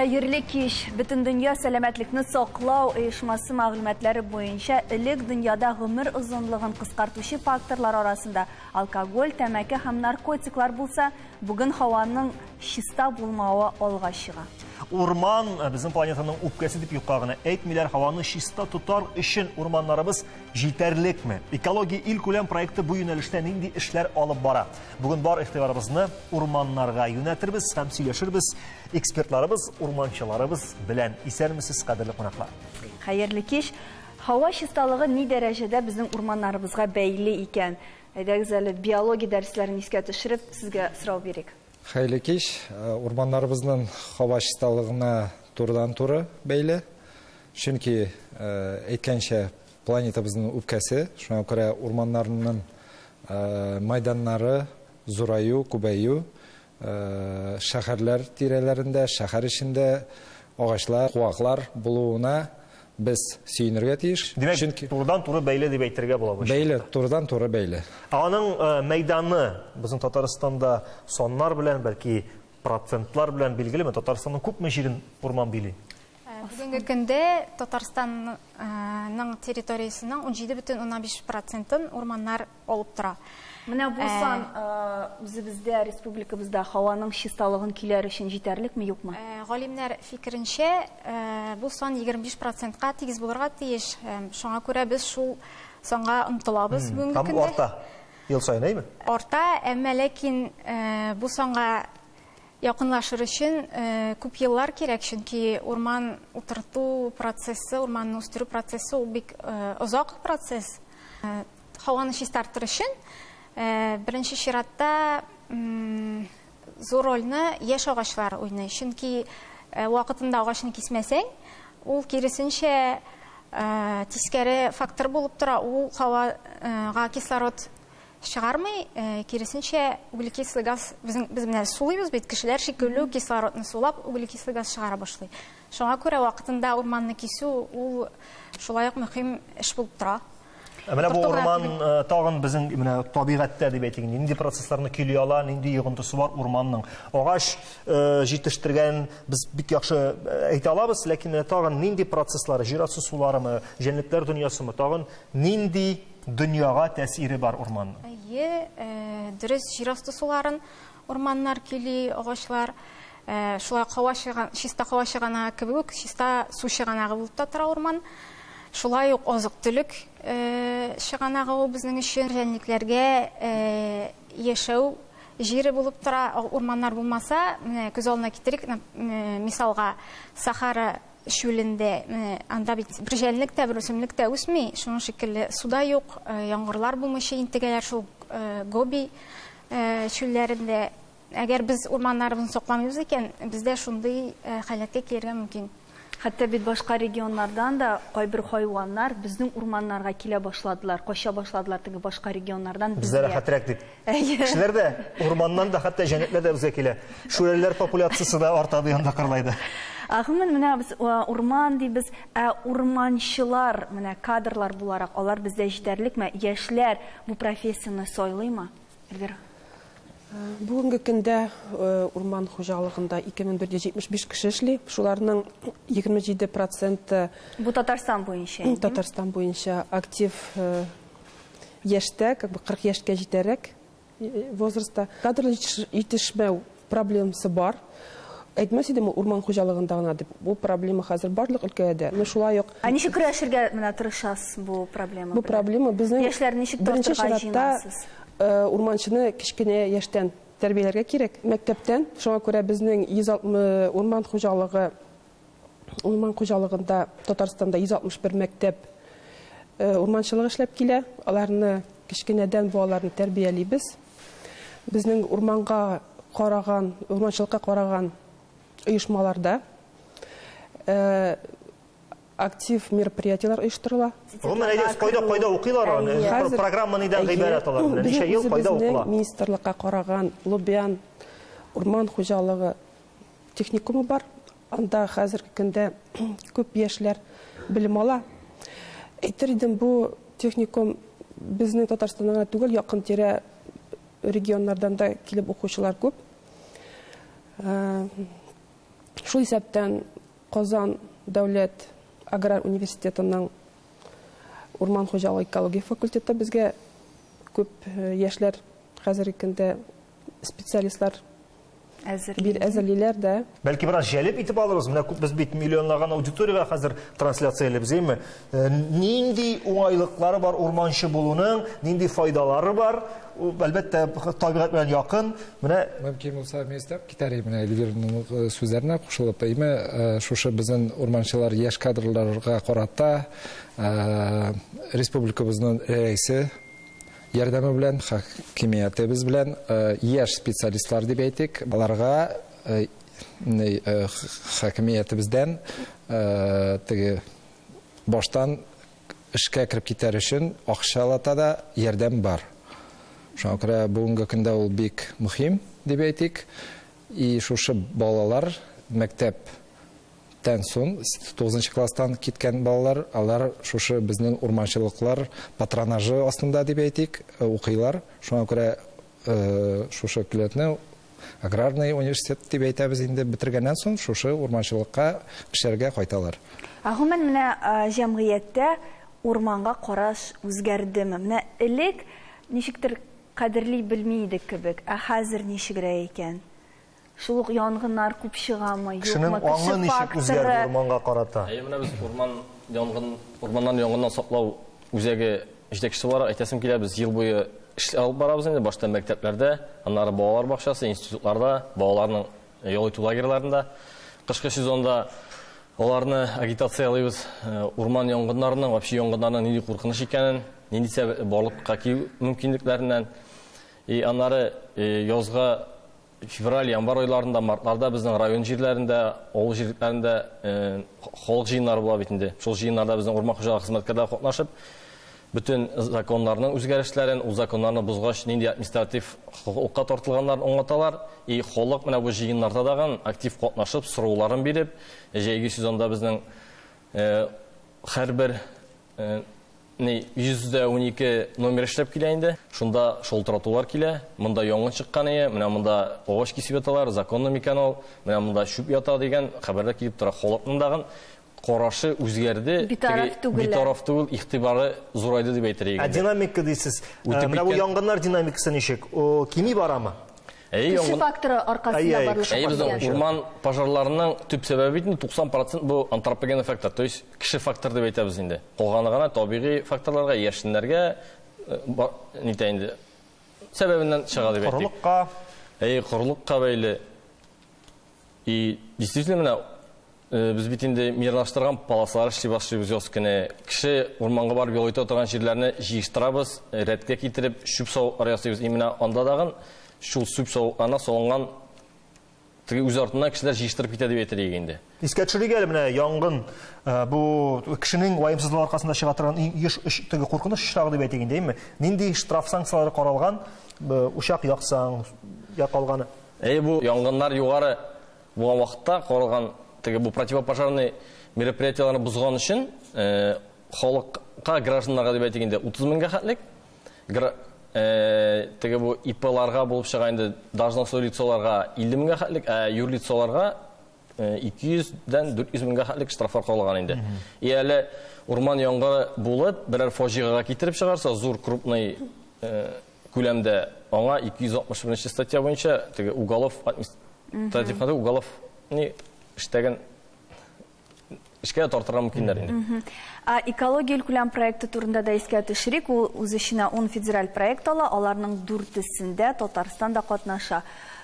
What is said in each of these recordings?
Хәерле кич! Бөтендөнья сәламәтлекне саклау оешмасы мәгълүматлары буенча, элек дөньяда гомер озынлыгын кыскартучы факторлар арасында алкоголь, тәмәке һәм наркотиклар булса, бүген һаваның чиста булмавы алга чыга. Урман безнең планетаның үпкәсе дип юкка гына әйтмиләр. Һаваны чиста тотар өчен урманнарыбыз җитәрлекме? Экология илкүләм проекты бу юнәлештә нинди эшләр алып бара? Бүген бар игътибарыбызны урманнарга юнәтербез һәм сөйләшербез экспертларыбыз, урманчыларыбыз белән. Исәнмесез, кадерле кунаклар. Хәерле кич. Һава чисталыгы ни дәрәҗәдә безнең урманнарыбызга бәйле икән? Әйдәгез әле биология дәресләрен искә төшереп, сезгә сорау бирик. Хәерле кич. Урманнарыбызның һава чисталыгына турыдан-туры бәйле. Чөнки, әйткәнчә, планетабызның үпкәсе, шуңа күрә урманнарның мәйданнары зураю, күбәю, шәһәрләр тирәләрендә, шәһәр эчендә агачлар, куаклар булуына без сөенергә тиеш. Димәк, Чөнки турыдан-туры бәйле дип әйтергә була бу. Бәйле, турыдан-туры бәйле. Ә аның мәйданы безнең Татарстанда саннар белән, бәлки процентлар белән билгелеме? Татарстанның күпме җирен урман били? Бүгенге көндә Татарстанның территориясенең 17,5 процентын урманнар алып тора. Менә бу сан үзебездә, республикабызда һаваның чисталыгын көйләр өчен җитәрлекме, юкмы? Галимнәр фикеренчә, бу сан 25 процентка тигез булырга тиеш. Шуңа күрә без шул санга омтылабыз бүгенге Һәм көндә. арта ел саен, әйме? Арта, әмма ләкин бу санга якынлашыр өчен күп еллар кирәк, чөнки урман утырту процессы, урманны үстерү процессы ул бик озак процесс. Һаваны чистартыр өчен беренче чиратта зур рольне яшь агачлар уйный, чөнки вакытында агачны кисмәсәң, ул киресенчә тискәре фактор булып тора, ул һавага кислород чыгармый, киресенчә углекислый газ, без менә сулыйбыз бит, кешеләр шикелле кислородны сулап углекислый газ чыгара башлый. Шуңа күрә вакытында урманны кисү ул шулай ук мөһим эш булып тора. Ә менә бу Тотыграк урман, түгел. тагын безнең менә табигатьтә дип әйтик, нинди процессларны көйли ала, нинди йогынтысы бар урманның? Агач җитештергән без бик яхшы әйтә алабыз, ләкин менә тагын нинди процесслары, җир асты суларымы, җәнлекләр дөньясымы, тагын нинди дөньяга тәэсире бар урманның? Әйе, дөрес, җир асты суларын урманнар көйли, агачлар. Шулай ук чиста һава чыганагы кебек үк, чиста су чыганагы булып та тора урман. Шулай ук азык-төлек чыганагы ул безнең өчен, җәнлекләргә яшәү җире булып тора. Урманнар булмаса, менә күз алдына китерик, мисалга, Сахара чүлендә, менә анда бит бер җәнлек тә, бер үсемлек тә үсми, шуның шикелле суда юк, яңгырлар булмыйча интегәләр шул Гоби чүлләрендә. Әгәр без урманнарыбызны сакламыйбыз икән, бездә шундый халәткә килергә мөмкин. Хәтта бит башка регионнардан да кайбер хайваннар безнең урманнарга килә башладылар, кача башладылар теге башка регионнардан Бездә безгә. рәхәтрәк дип. Әйе. Кешеләр дә урманнан да, хәтта җәнлекләр дә безгә килә. Шүрәлеләр популяциясе дә арта ди анда кырлайда. Гомумән, менә без урман дибез, ә урманчылар, менә кадрлар буларак, алар бездә җитәрлекме? Яшьләр бу профессияне сайлыймы? Эльвира. Бүгенге көндә урман хуҗалыгында ике мең бер йөз җитмеш биш кеше эшли. Шуларның егерме җиде проценты Бу Татарстан буенча, инде? Татарстан буенча актив яшьтә, как бы кырык яшькә җитәрәк возрастта. Кадрлы җитешмәү проблемасы бар. Әйтмәс идем, ул урман хуҗалыгында гына дип. Бу проблема хәзер барлык өлкәдә. Менә шулай ук. Ә ничек көрәшергә менә тырышасыз бу проблема Бу белән? проблема безнең Яшьләр ничек беренче тартырга чиратта, җыенасыз? урманчыны кечкенә яшьтән тәрбияләргә кирәк. Мәктәптән, шуңа күрә безнең йөз алтмы урман хуҗалыгы, урман хуҗалыгында Татарстанда йөз алтмыш бер мәктәп урманчылык эшләп килә. Аларны кечкенәдән балаларны тәрбиялибез. Безнең урманга караган, урманчылыкка караган оешмаларда актив мероприятиеләр оештырыла. Гомумән, әйдәгез, кайда укыйлар аны? Әйе. Хәзер Программа нидән Әйе. гыйбарәт алар? Менә ничә ел кайда Безнең укыла? Министрлыкка караган Лубян урман хуҗалыгы техникумы бар. Анда хәзерге көндә күп яшьләр белем ала. Әйтер идем, бу техникум безнең Татарстанда гына түгел, якын тирә регионнардан да килеп укучылар күп. Шул исәптән Казан дәүләт аграр университетының урман хуҗалыгы экология факультеты безгә күп яшьләр хәзерге көндә специалистлар әзерлиләр дә. Бәлки бераз җәлеп итеп алырбыз. Менә күп без бит миллионлаган аудиториягә хәзер трансляциялибез, әйме? Нинди уңайлыклары бар урманчы булуның, нинди файдалары бар? Әлбәттә, табигать белән якын. Менә мөмкин булса, мин өстәп китәр идем, менә Эльвираның сүзләренә кушылып, әйме, шушы безнең урманчылар яшь кадрларга карата республикабызның рәисе ярдәме белән, хакимиятебез белән яшь специалистлар дип әйтик, аларга хакимиятебездән теге баштан эшкә кереп китәр өчен акчалата да ярдәм бар. Шуңа күрә бүгенге көндә ул бик мөһим дип әйтик. И шушы балалар мәктәптән соң 9 класстан киткән балалар, алар шушы безнең урманчылыклар патронажы астында дип әйтик, укыйлар. Шуңа күрә шушы көллиятне аграрный университет дип әйтәбез инде, бетергәннән соң шушы урманчылыкка эшләргә кайталар. Гомумән, менә җәмгыятьтә урманга караш үзгәрдеме? Менә элек ничектер кадерли белми идек кебек, ә хәзер ничегрәк икән? Шул ук янгыннар күп чыгамы, юкмы? Кешенең аңы ничек үзгәрде урманга карата? Әйе, менә без урманнан янгыннан саклау үзәге җитәкчесе буларак әйтәсем килә, без ел буе эш алып барабыз инде, башта мәктәпләрдә, аннары балалар бакчасы, институтларда, балаларның ял итү лагерьларында. Кышкы сезонда аларны агитациялыйбыз, урман янгыннарының, вообще янгыннарның нинди куркыныч икәнен, нинди сәбәп барлыкка килү мөмкинлекләреннән. И аннары язга февраль, январь айларында, мартларда безнең район җирләрендә, авыл җирлекләрендә халык җыеннары була бит инде. Шул җыеннарда безнең урман хуҗалыгы хезмәткәрләре катнашып, бөтен законнарның үзгәрешләрен, ул законнарны бозгач нинди административ хокукка тартылганнарын аңлаталар. И халык менә бу җыеннарда дагы актив катнашып, сорауларын биреп, җәйге сезонда безнең һәрбер 112 номер эшләп килә инде. Шунда шалтыратулар килә. Монда янгын чыккан ие, менә монда агач кисеп яталар, законлы микән ул, менә монда чүп ята дигән хәбәрләр килеп тора. Халыкның дагы карашы үзгәрде. Битараф түгел. Битараф түгел, игътибары зурайды дип әйтер идек. Ә динамика дисез. Менә бу янгыннар динамикасы ничек? О, кими барамы? Кеше факторы аркасында барлыкка килгән. Урман пожарларының төп сәбәбе бит инде 90% бу антропоген фактор, то есть кеше фактор дип әйтәбез инде. Калганы гына табигый факторларга, яшеннәргә нитә инде. Сәбәбеннән чыга дип әйтик. Корылыкка. Әй, корылыкка бәйле. И действительно менә без бит инде мирлаштырган полосалар эшли башлыйбыз яз көне. Кеше урманга барып ял итә торган җирләрне җыештырабыз, рәткә китереп, чүп савытлар ясыйбыз. Именно анда дагын шул чүп савытларына салынган теге үз артыннан кешеләр җыештырып китә дип әйтер идек инде. Искә төшерик әле, менә янгын, бу кешенең ваемсызлыгы аркасында чыга торган иң еш теге куркыныч очрагы дип әйтик инде, әйеме? Нинди штраф санкцияләре каралган, учак яксаң, якалганы? Әй, бу янгыннар югары булган вакытта каралган теге бу противопожарный мероприятиеләрне бозган өчен, халыкка, гражданнарга дип әйтик инде, 30 меңгә хәтлек, теге бу И П-ларга булып чыга инде, должностной лицоларга 50 меңгә хәтлек, ә юрлицоларга 200-дән 400 меңгә хәтлек штрафлар каралган инде. И әле урман янгыны булып, берәр фаҗигагә китереп чыгарса, зур крупный күләмдә, аңа 261 статья буенча теге уголов административ уголов ни эштәген эшкә тартырга мөмкиннәр инде. Экология илкүләм проекты турында да искә төшерик. Ул үз эченә 10 федераль проект ала. Аларның 4-сендә Татарстан да катнаша.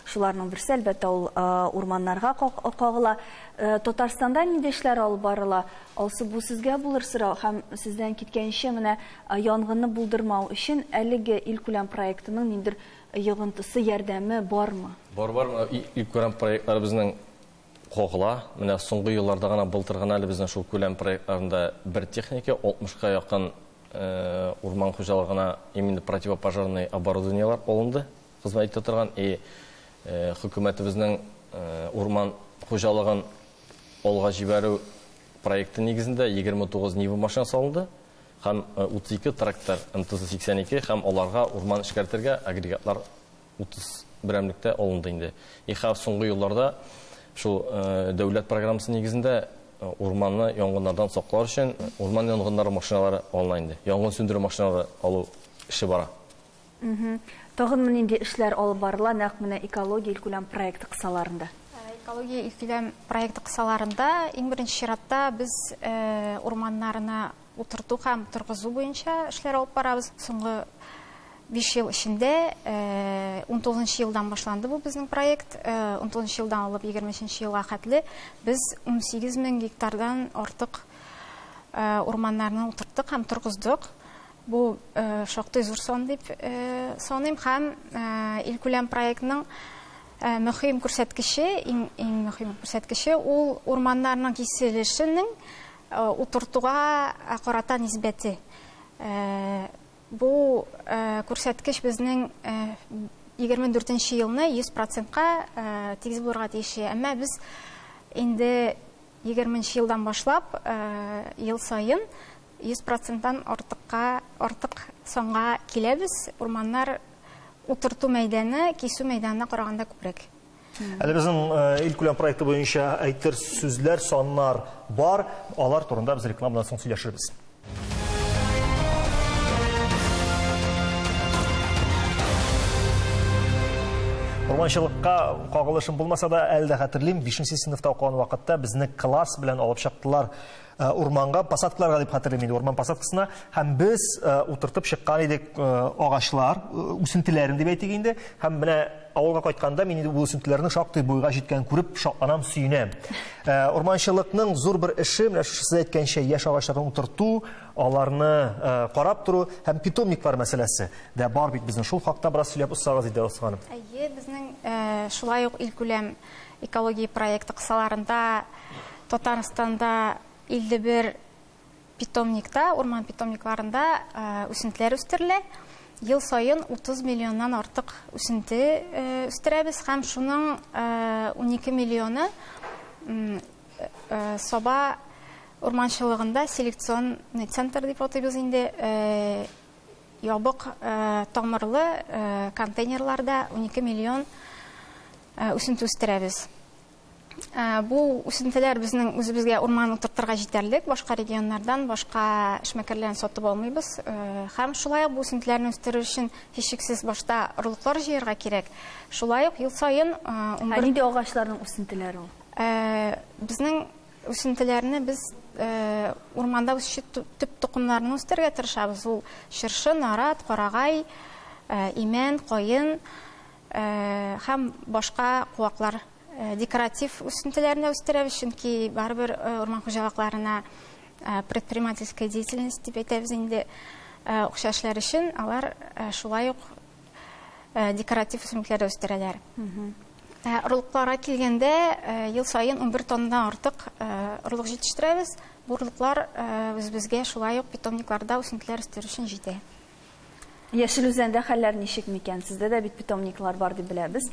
Шуларның берсе, әлбәттә, ул урманнарга кагыла. Татарстанда нинди эшләр алып барыла? Алсу, бу сезгә булыр сорау һәм сездән киткәнче менә янгынны булдырмау өчен әлеге илкүләм проектының ниндидер йогынтысы, ярдәме бармы? Бар, бар. Илкүләм проектлары безнең кагыла. Менә соңгы елларда гына, былтыр гына әле безнең шул күләм проектларында бер техника 60-ка якын урман хуҗалыгына именно противопожарный оборудованиелар алынды, хезмәт итә торган. И хөкүмәтебезнең урман хуҗалыгын алга җибәрү проекты нигезендә 29 Нива машина салынды һәм 32 трактор МТЗ 82 һәм аларга урман эшкәртергә агрегатлар 30 берәмлектә алынды инде. И һәм соңгы елларда Шул дәүләт программасы нигезендә урманны янгыннардан саклар өчен урман янгыннары машиналары алына инде. Янгын сүндерү машиналары алу эше бара. Тагын нинди эшләр алып барыла нәкъ менә экология илкүләм проекты кысаларында? Экология илкүләм проекты кысаларында иң беренче чиратта без урманнарны утырту һәм торгызу буенча эшләр алып барабыз. Соңгы 5 ел эчендә 19 елдан башланды бу безнең проект. 19 елдан алып 23 елга хәтле без 18 мең гектардан артык урманнарны утырттык һәм торгыздык. Бу шактый зур сан дип саныйм һәм илкүләм проектның мөһим күрсәткече, иң мөһим күрсәткече ул урманнарның киселешенең утыртуга карата нисбәте. Бу күрсәткеч безнең 24 елны 100%-ка тигез булырга тиеш. Әмма без инде 20 елдан башлап ел саен 100%-тан артык санга киләбез. Урманнар утырту мәйданы кисү мәйданына караганда күбрәк. Әле безнең илкүләм проекты буенча әйтер сүзләр, саннар бар. Алар турында без рекламадан соң сөйләшербез. Урманчылыкка кагылышым булмаса да, әле дә хәтерлим, 5нче сыйныфта укыган вакытта безне класс белән алып чыктылар урманга, посадкаларга дип хәтерлим инде, урман посадкасына, һәм без утыртып чыккан идек агачлар, үсентеләрен дип әйтик инде, һәм менә авылга кайтканда мин инде бу үсентеләрнең шактый буйга җиткәнен күреп шатланам, сөенәм. Урманчылыкның зур бер эше, менә шушы сез әйткәнчә, яшь агачларны утырту, аларны карап тору һәм питомниклар мәсьәләсе дә бар бит безнең. Шул хакта бераз сөйләп узсагыз иде, Алсу ханым. Әйе, безнең шулай ук илкүләм экология проекты кысаларында Татарстанда 51 питомникта, урман питомникларында үсентеләр үстерелә. Ел саен 30 миллионнан артык үсенте үстерәбез һәм шуның 12 миллионы Саба урманчылыгында селекционный центр дип атыйбыз инде, ябык тамырлы контейнерларда 12 миллион үсенте үстерәбез. Бу үсентеләр безнең үзебезгә урман утыртырга җитәрлек, башка регионнардан, башка эшмәкәрләрдән сатып алмыйбыз. Һәм шулай ук бу үсентеләрне үстерү өчен һичшиксез башта орлыклар җыярга кирәк. Шулай ук ел саен 11 нинди агачларның үсентеләре ул? Безнең үсентеләрне без урманда үсүче төп токымнарны үстерергә тырышабыз. Ул чыршы, нарат, карагай, имән, каен һәм башка куаклар. Декоратив үсентеләрне үстерәбез, чөнки барыбер урман хуҗалыкларына предпринимательская деятельность дип әйтәбез инде, акча эшләр өчен алар шулай ук декоратив үсемлекләр үстерәләр. Орлыкларга килгәндә, ел саен 11 тоннадан артык орлык җитештерәбез. Бу орлыклар үзебезгә шулай ук питомникларда үсентеләр үстерү өчен җитә. Яшел Үзәндә хәлләр ничек микән? Сездә дә бит питомниклар бар дип беләбез.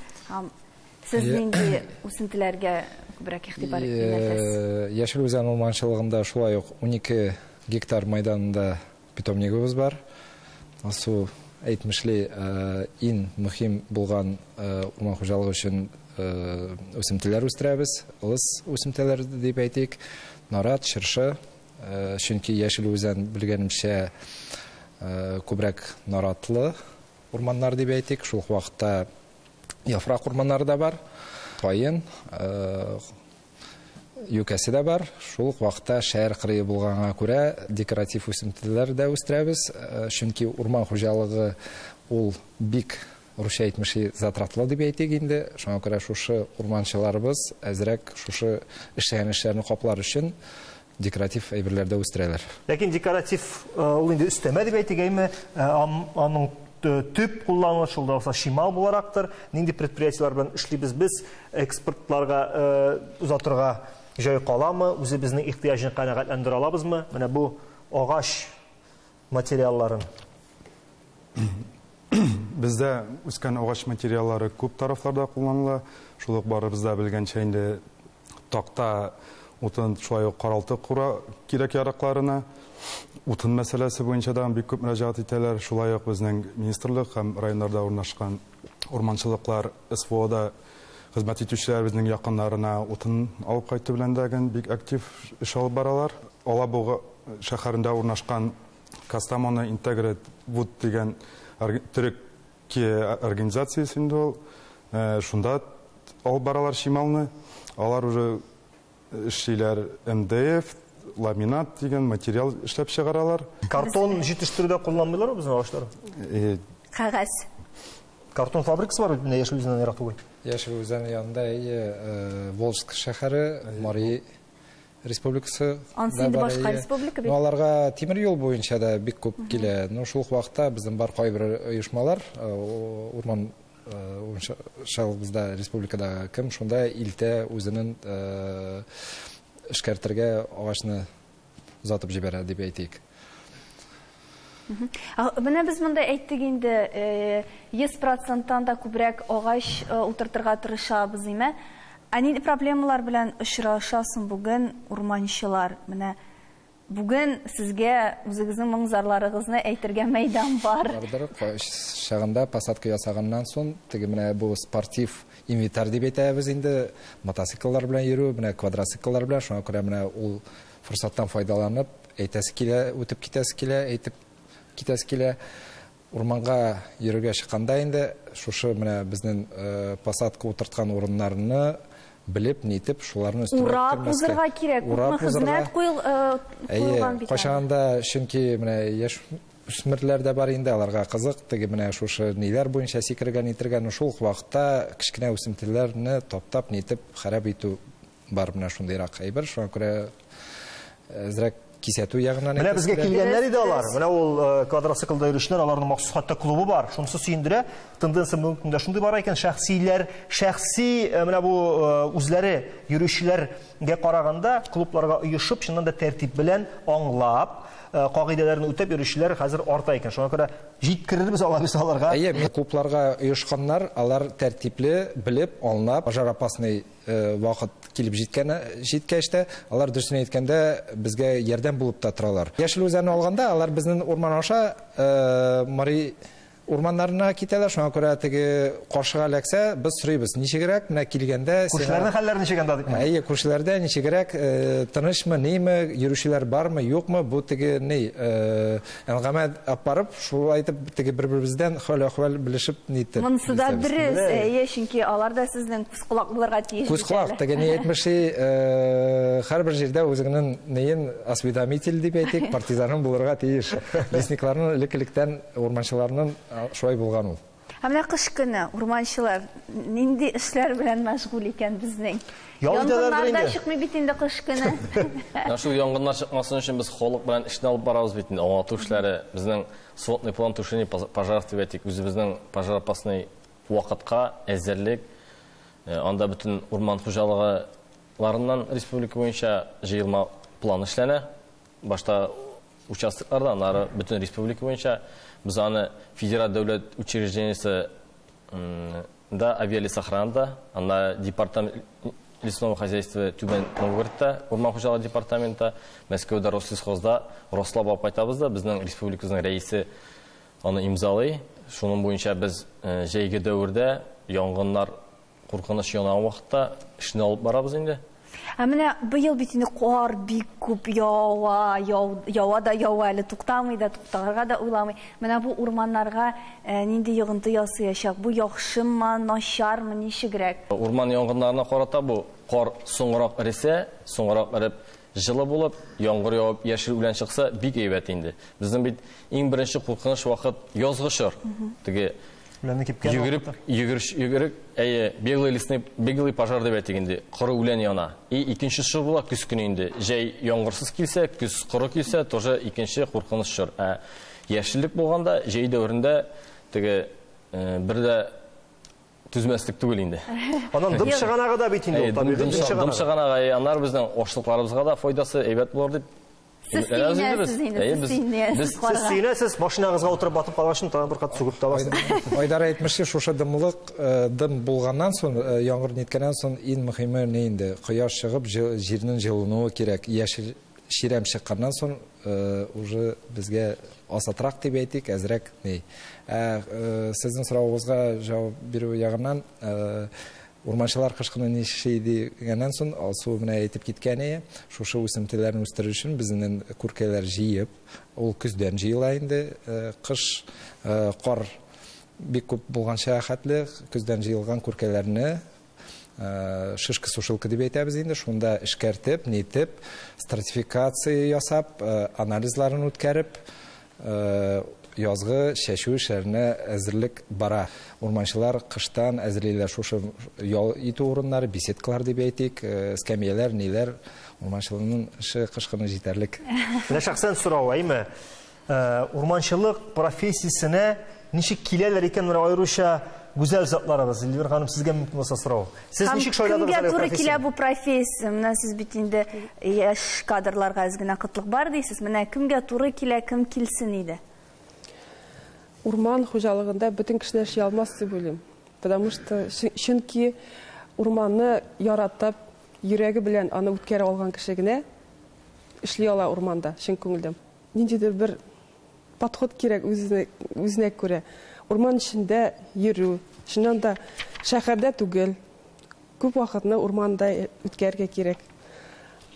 Сез нинди үсентеләргә күбрәк игътибар юнәлтәсез? Яшел Үзән урманчылыгында шулай ук 12 гектар майданында питомнигыбыз бар. Алсу әйтмешли, иң мөһим булган урман хуҗалыгы өчен үсентеләр үстерәбез. Ылыс үсентеләре дип әйтик, нарат, чыршы. Чөнки Яшел Үзән белгәнемчә күбрәк наратлы урманнар дип әйтик. Шул ук вакытта яфрак урманнары да бар, каен, юкәсе дә бар. Шул ук вакытта шәһәр кырые булганга күрә декоратив үсентеләр дә үстерәбез. Чөнки урман хуҗалыгы ул бик, русча әйтмешли, затратлы дип әйтик инде. Шуңа күрә шушы урманчыларыбыз әзрәк шушы эшләгән эшләрне каплар өчен декоратив әйберләр дә үстерәләр. Ләкин декоратив ул инде өстәмә дип әйтик, әйме, аның төп кулланылышы ул да булса чимал буларактыр. Нинди предприятиеләр белән эшлибез без, экспортларга озатырга җай каламы, үзебезнең ихтыяҗны канәгатьләндерә алабызмы? Менә бу агач материалларын. Бездә үскән агач материаллары күп тарафларда кулланыла. Шул ук барыбыз да белгәнчә инде такта, утын, шулай ук каралты кура кирәк яракларына. Утын мәсьәләсе буенча да бик күп мөрәҗәгать итәләр. Шулай ук безнең министрлык һәм районнарда урнашкан урманчылыклар СВОда Хезмәт итүчеләребезнең якыннарына утын алып кайту белән дә бик актив эш алып баралар. Алабуга шәһәрендә урнашкан Кастамону Интегрет Вуд дигән төрек организациясе инде ул. Шунда алып баралар чималны. Алар уже эшлиләр МДФ, ламинат дигән материал эшләп чыгаралар. Картон җитештерүдә кулланмыйлармы безнең агачлар? Кәгазь. Картон фабрикасы бар бит менә Яшел Үзәннән ерак түгел. Яшел Үзән янында Волжск шәһәре, Мари республикасы. Ансы инде башка республика бит. Аларга тимер юл буенча да бик күп килә. Ну, шул ук вакытта безнең бар кайбер оешмалар, урман шалыбызда республикада кем шунда илтә үзенең эшкәртергә агачны озатып җибәрә дип әйтик. Менә без монда әйттек инде, 100%-тан да күбрәк агач утыртырга тырышабыз, име? Ә нинди проблемалар белән очрашасың бүген урманчылар? Менә бүген сезгә үзегезнең моң-зарларыгызны әйтергә мәйдан бар. Бардыр, чагында посадка ясаганнан соң, теге менә бу спортив инвентарь дип әйтәбез инде, мотоцикллар белән йөрү, менә квадроцикллар белән, шуңа күрә менә ул форсаттан файдаланып, әйтәсе килә, үтеп китәсе килә, әйтеп китәсе килә. Урманга йөрергә чыкканда инде шушы менә безнең посадка утырткан урыннарны белеп, нитеп, шуларны өстенә Урап кермәскә. узырга кирәк, Урап күпме хезмәт узырга. куелган бит әле. Кайчанда, чөнки менә яшь үсмерләр дә бар инде, аларга кызык, теге менә шушы ниләр буенча сикергән, нитергән, шул ук вакытта кечкенә үсемтеләрне таптап, нитеп, харап итү бар менә шундыйрак әйбер. Шуңа күрә әзрәк кисәтү ягыннан Менә әйтәсе безгә килә. килгәннәр иде алар. Менә ул квадроциклда йөрүчеләр, аларның махсус хәтта клубы бар. Шунысы сөендерә. Тенденция бүгенге көндә шундый бара икән, шәхсиләр, шәхси менә бу үзләре йөрүчеләргә караганда клубларга оешып, чыннан да тәртип белән аңлап, кагыйдәләрне үтәп йөрүчеләр хәзер арта икән. Шуңа күрә җиткерербез алар без аларга. Әйе, мин клубларга оешканнар, алар тәртипле, белеп, аңлап, пожар опасный вакыт килеп җиткәч тә, алар дөресен әйткәндә безгә ярдәм булып та торалар. Яшел Үзәнне алганда, алар безнең урман аша Мари урманнарына китәләр. Шуңа күрә теге каршыга эләксә, без сорыйбыз, ничегрәк менә килгәндә сиңа Күршеләрнең хәлләре ничек анда дип. Әйе, күршеләрдә ничегрәк, тынычмы, ниме, йөрүчеләр бармы, юкмы, бу теге ни, әңгәмә алып барып, шулай итеп теге бер-беребездән хәл-әхвәл белешеп нитеп. Монысы да нитәбез. дөрес, Менә. әйе, чөнки алар да сезнең күз колак булырга тиеш Күз бит колак, әле. теге ни әйтмешли, һәрбер җирдә үзеңнең неен осведомитель дип әйтик, партизаның булырга тиеш. Лесникларның элек-электән урманчыларның шулай булган ул. Ә менә кыш көне урманчылар нинди эшләр белән мәшгуль икән безнең? Ял итәләрдер Янгыннар да инде. чыкмый бит инде кыш көне. Менә шул янгыннар чыкмасын өчен без халык белән эшне алып барабыз бит инде. Аңлату эшләре, безнең сводный план тушения пожаров дип әйтик, үзебезнең пожар опасный вакытка әзерлек. Анда бөтен урман хуҗалыгыларыннан республика буенча җыелма план эшләнә. Башта участокларда, аннары бөтен республика буенча без аны федераль дәүләт учреждениесе да авиалесохранада, аннары департамент лесного хозяйства Түбән Новгородта, урман хуҗалыгы департаменты, Мәскәүдә Рослесхозда Рослап алып кайтабыз да, безнең республикабызның рәисе аны имзалый. Шуның буенча без җәйге дәвердә янгыннар куркыныч янган вакытта эшне алып барабыз инде. Ә менә быел бит инде кар бик күп ява, ява да ява әле, туктамый да, туктарга да уйламый. Менә бу урманнарга нинди йогынты ясаячак? Бу яхшымы, начармы, ничегрәк? Урман янгыннарына карата бу кар соңрак эресә, соңрак эреп җылы булып, яңгыр явып, яшел үлән чыкса, бик әйбәт инде. Безнең бит иң беренче куркыныч вакыт язгы чор. Теге Үләнне кипкән йөгереп, вакытта. йөгереш, йөгерек, әйе, беглый лесный, беглый пожар дип әйтик инде, коры үлән яна. И икенче чор була көз көне инде. Җәй яңгырсыз килсә, көз коры килсә, тоже икенче куркыныч чор. Ә яшеллек булганда, җәй дәверендә теге бер дә түзмәслек түгел инде. Аннан дым чыганагы да бит инде ул, Әйе, табигый дым дым чыганагы. чыганагы, әйе, аннары безнең ашлыкларыбызга да файдасы әйбәт булыр дип Сез Өметләнәбез инде сөенәсез без. инде, Әйе, сез сөенәсез без Сез сөенәсез, машинагызга утырып батып калгачын тагын бер кат сүгеп тә аласыз. Айдар әйтмешли, шушы дымлык дым булганнан соң, яңгыр ниткәннән соң иң мөһиме ни инде? Кояш чыгып, җирнең җылынуы кирәк. Яшел чирәм чыкканнан соң уже безгә асатрак дип әйтик, әзрәк ни. Ә сезнең соравыгызга җавап бирү ягыннан Урманчылар кышкыны ничек дигәннән соң Алсу менә әйтеп киткәне, шушы үсемтеләрне үстерү өчен безнең күркәләр җыеп, ул көздән җыела инде, кыш кар бик күп булганча хәтле көздән җыелган күркәләрне шишка-сушилка дип әйтәбез инде, шунда эшкәртеп, нитеп, стратификация ясап, анализларын үткәреп, язгы чәчү эшләренә әзерлек бара. Урманчылар кыштан әзерлиләр шушы ял итү урыннары, беседкалар дип әйтик, эскәмияләр, ниләр, урманчыларның эше кышкыны җитәрлек. Менә шәхсән сорау, әйме? Урманчылык профессиясенә ничек киләләр икән, менә аеруча гүзәл затларыбыз. Эльвира ханым, сезгә мөмкин булса сорау. Сез ничек сайладыгыз әлеге профессияне? Кемгә туры килә бу профессия? Менә сез бит инде яшь кадрларга әз генә кытлык бар дисез. Менә кемгә туры килә, кем килсен иде? Урман хуҗалыгында бөтен кешеләр эшли алмас дип уйлыйм. Потому что чөнки урманны яратып, йөрәге белән аны үткәрә алган кеше генә эшли ала урманда, чын күңелдән. Ниндидер бер подход кирәк үзенә күрә. Урман эчендә йөрү, чыннан да шәһәрдә түгел, күп вакытны урманда үткәрергә кирәк.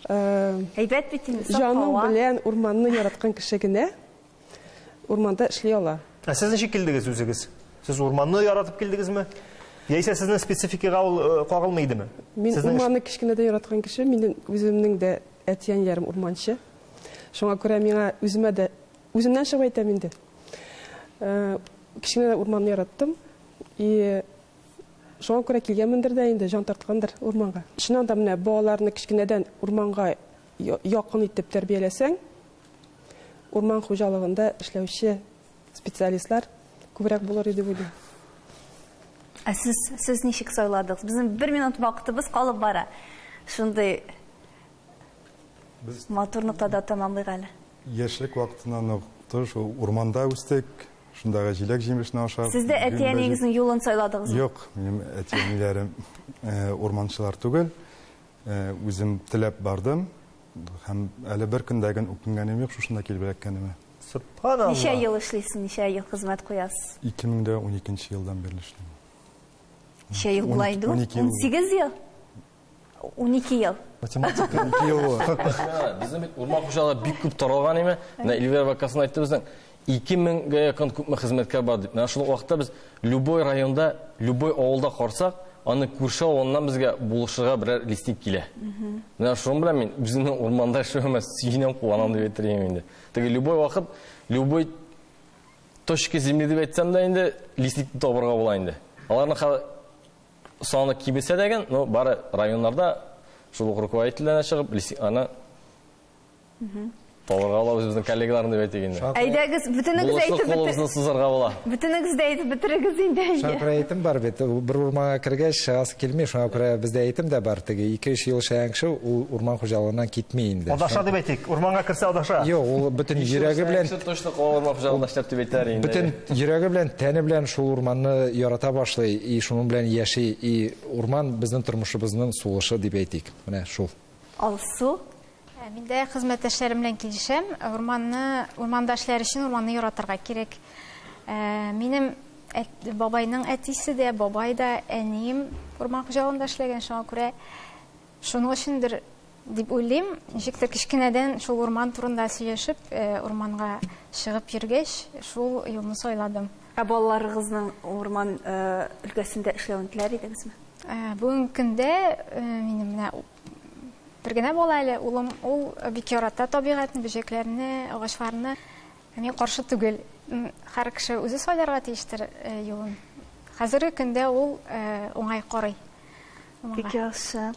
Әйбәт бит инде, саф һава. Җаның белән урманны яраткан кеше генә урманда эшли ала. Ә сез ничек килдегез үзегез? Сез урманны яратып килдегезме? Яисә сезнең спецификага ул кагылмый идеме? Мин урманны кечкенәдән яраткан кеше, минем үземнең дә әти-әниләрем урманчы. Шуңа күрә миңа үземә дә, үземнән чыгып әйтәм инде. Кечкенәдән урманны яраттым. И шуңа күрә килгәнмендер дә инде, җан тарткандыр урманга. Чыннан да менә балаларны кечкенәдән урманга якын итеп тәрбияләсәң, урман хуҗалыгында эшләүче специалистлар күбрәк булыр иде дип уйлыйм. Ә сез ничек сайладыгыз? Безнең бер минут вакытыбыз калып бара. Шундый матур ноктада тәмамлыйк әле. Яшьлек вакытыннан ук шул урманда үстек, шундагы җиләк-җимешне ашап. Сез дә әти-әниегезнең юлын сайладыгызмы? Юк, минем әти-әниләрем урманчылар түгел. Үзем теләп бардым һәм әле бер көндә генә үкенгәнем юк, шушында килеп эләккәнемә. Субханалла. Ничә ел эшлисез, ничә ел хезмәт куясыз? 2012 елдан бирле эшлим. Ничә ел була инде ул? 18 ел? 12 ел. Математика 12 ел була. Безнең бит урман хуҗалыгы бик күп таралган име? Менә Эльвира Вакасовна әйтте, безнең 2000гә якын күпме хезмәткәр бар дип. Менә шул вакытта без любой районда, любой авылда карсак, аны күрше авылыннан безгә булышырга берәр лесник килә. Менә шуның белән мин үземнең урманда эшләвемә сөенәм, куанам дип әйтер идем инде. Теге любой вакыт, любой точка земли дип әйтсәм дә инде лесникны табырга була инде. Аларның хәзер саны кимесә дә ген, но бары районнарда шул ук руководительләренә чыгып, лесникларны табырга була, үзебезнең коллегаларны дип әйтик инде. Әйдәгез, бөтенегез Булышлык әйтеп бетер- кулыбызны сузарга була. Бөтенегез дә әйтеп бетерегез инде. Шуңа күрә әйтем бар бит, бер урманга кергәч чыгасы килми, шуңа күрә бездә әйтем дә бар, теге 2-3 ел эшләгән кеше ул урман хуҗалыгыннан китми инде. Адаша дип әйтик, урманга керсә адаша. Юк, ул бөтен йөрәге белән Кеше точно кала урман хуҗалыгында эшләп дип әйтәләр инде. Бөтен йөрәге белән, тәне белән шул урманны ярата башлый, и шуның белән яши, и урман безнең тормышыбызның сулышы дип әйтик. Менә шул. Алсу? Мин дә хезмәттәшләрем белән килешәм. Урманны, урманда эшләр өчен урманны яратырга кирәк. Минем бабайның әтисе дә, бабай да, әнием урман хуҗалыгында эшләгән, шуңа күрә шуның өчендер дип уйлыйм. Ничектер кечкенәдән шул урман турында сөйләшеп, урманга чыгып йөргәч, шул юлны сайладым. Ә балаларыгызның урман өлкәсендә эшләвен теләр идегезме? Бүгенге көндә минем менә бер генә бала әле, улым, ул бик ярата табигатьне, бөҗәкләрне, агачларны. Мин каршы түгел. Һәр кеше үзе сайларга тиештер юлын. Хәзерге көндә ул уңай карый. Бик яхшы.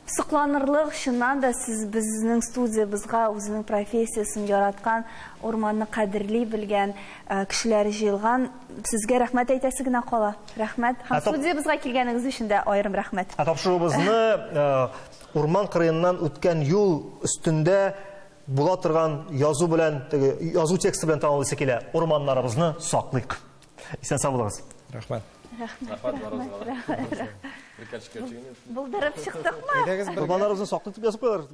Сокланырлык, чыннан да сез безнең студиябызга үзенең профессиясен яраткан, урманны кадерли белгән кешеләр җыелган. Сезгә рәхмәт әйтәсе генә кала. Рәхмәт. Һәм студиябызга килгәнегез өчен дә аерым рәхмәт. Ә тапшыруыбызны урман кырыеннан үткән юл өстендә була торган язу белән, теге язу тексты белән тәмамлыйсы килә. Урманнарыбызны саклыйк. Исән сау булыгыз. Рәхмәт. Рәхмәт. Рәхмәт, Булдырып чыктыкмы? Урманнарыбызны саклыйк дип язып куялар.